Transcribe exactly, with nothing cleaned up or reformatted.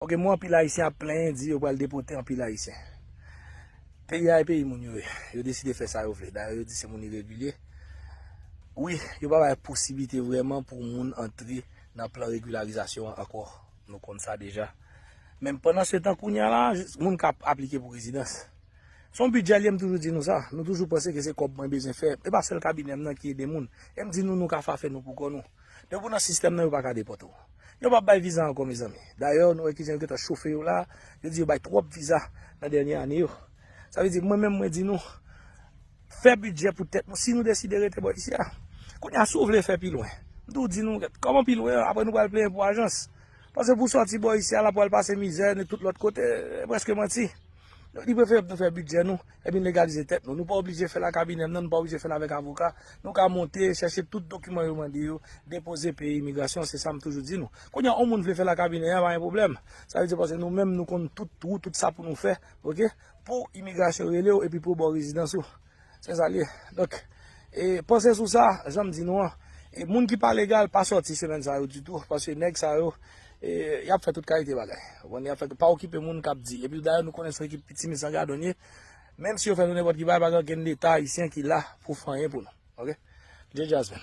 Ok, mwen anpil Ayisyen ap plenyen, di yo pral depote anpil Ayisyen. Peyi a e peyi moun yo ye. Yo deside fè sa yo vle. Dayè, yo di se moun iregilye. Wi, yo pa bay posiblite vrèman pou moun antre nan plan regilarizasyon an ankò. Nou konn sa deja. Men pandan se tan kounye a la, moun k ap aplike pou rezidans. Se yon bidjè li ye, m toujou di nou sa. Nou toujou panse ke se kòb mwen bezwen fè. E pa sèl kabinè m nan ki ede moun. E m di nou, nou ka fè afè nou pou kò nou. Depi w nan sistèm nan, yo pa ka depòte w. Yo p ap bay viza ankò, mezanmi. Dayè, nou wè kijan yo gentan chofe yo la. Yo di yo bay twòp viza nan dènye ane yo. Sa vle di, mwen menm, mwen di nou, fè bidjè pou tèt nou. Si nou deside rete bò isi a, kounye a, si w vle fè pi lwen, m tou di nou, kòman pi lwen, apre nou pral plenyen pou ajans. Paske pou sòti bò isi a, la pral pase mizè, nan tout lòt kote, e prèske manti. Donk, li prefere pou nou fè bidjè nou, epi n legalize tèt nou. Nou pa oblije fè l ak kabinè m nan, nou pa oblije fè l avèk avoka. Nou ka monte, chèche tout dokiman yo mande yo, depoze peye imigrasyon, se sa m toujou di nou. Kounye a, yon moun vle fè l ak kabinè a, pa gen pwoblèm. Sa vle di, paske nou menm, nou konn tout twou, tout sa pou nou fè, ok? Pou imigrasyon rele w, epi pou w ba w rezidans ou. Se sa l ye. Donk, e, panse sou sa, jan m di nou an. E moun ki pa legal, pa sòti semèn sa yo ditou, paske nèg sa yo, e, y ap fè tout kalite bagay. Ou konprann, y ap fè tout, pa okipe moun k ap di. Epi dayè, nou konnen se yon ekip piti men san gadon ye. Menm si yo fè nou nenpòt ki bagay, pa gen okenn Leta ayisyen ki la pou fè anyen pou nou. Ok? Djè Jasmine.